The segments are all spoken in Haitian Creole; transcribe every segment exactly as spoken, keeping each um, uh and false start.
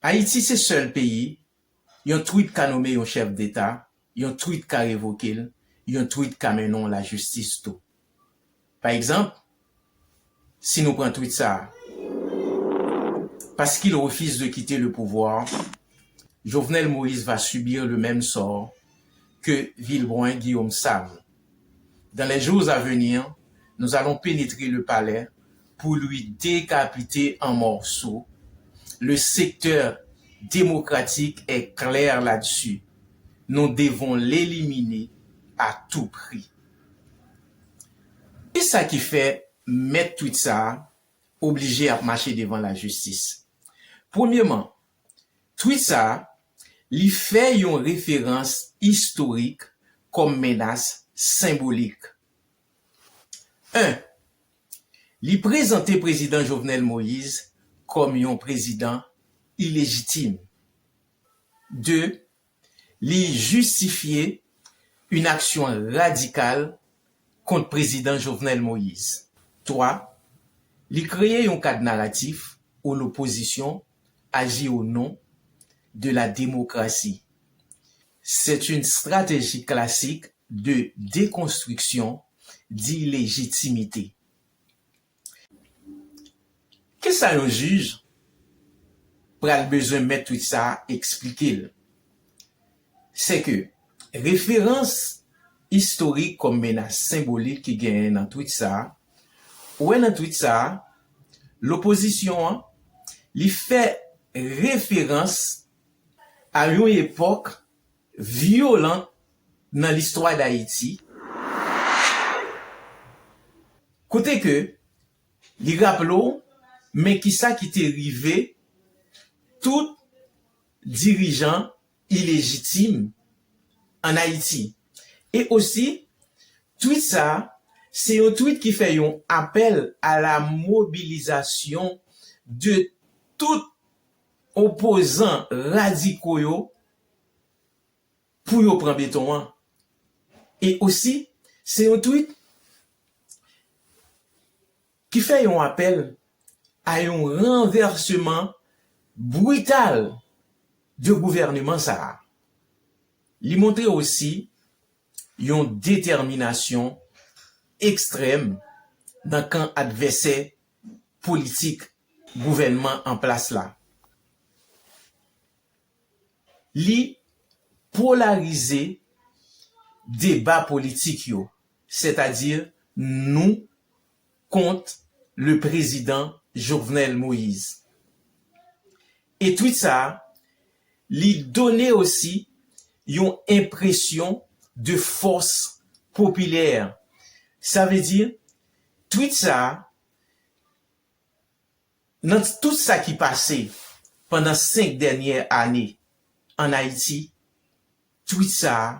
Ayiti se sèl peyi, yon tweet ka nonmen yon chèf deta, yon tweet ka revoke l, yon tweet ka mennen w lajistis tou. Pa egzanp, si nou pran tweet sa a, parce qu'il refuse de quitter le pouvoir, Jovenel Moïse va subir le même sort que Vilbrun Guillaume Sam. Dans les jours à venir, nous allons pénétrer le palais pour lui décapiter en morceaux. Le secteur démocratique est clair là-dessus. Nous devons l'éliminer à tout prix. Kisa ki fè mèt tweet sa a oblije ap mache devan lajistis? Premyeman, tweet sa a, li fè yon referans istorik kòm menas senbolik. En, li prezante prezidan Jovenel Moïse kòm yon prezidan ilejitim. De, li jistifye yon aksyon radikal kont prezidan Jovenel Moïse. Twa, li kreye yon kad naratif où l'opposition agit au nom de la démocratie. C'est une stratégie classique de déconstruction d'illégitimité. Kisa yon jij pral bezwen mèt tweet sa a eksplike l? Se ke referans istorik kòm menas senbolik ki genyen nan tweet sa a, ou wè nan tweet sa a, lopozisyon an, li fè referans a yon epòk vyolan nan listwa Dayiti, kote ke li raple w, men kisa ki te rive tout dirijan ilejitim ann Ayiti. E osi, tweet sa a, se yon tweet ki fè yon apèl à la mobilisation de tout opozan radiko yo pou yo pran beton an. E osi, se yon tweet ki fè yon apèl a yon ranvèsman brital de gouvènman sa a. Li montre osi yon detèminasyon ekstrèm nan kan advèsè politik gouvènman an plas la. Li polarize deba politik yo, sètadi nou kont le prezidan Jovenel Moïse. E tweet sa a, li done osi yon enpresyon de fòs popilè. Sa vle di, tweet sa a, nan tout sa ki pase pandan senk dènyè ane ann Ayiti, tweet sa a,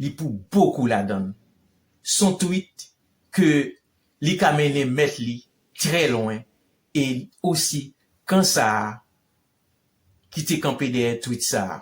li pou bokou ladan l. Se yon tweet ke li ka mennen mèt li trè lwen e osi kan sa a ki te kanpe dèyè tweet sa a.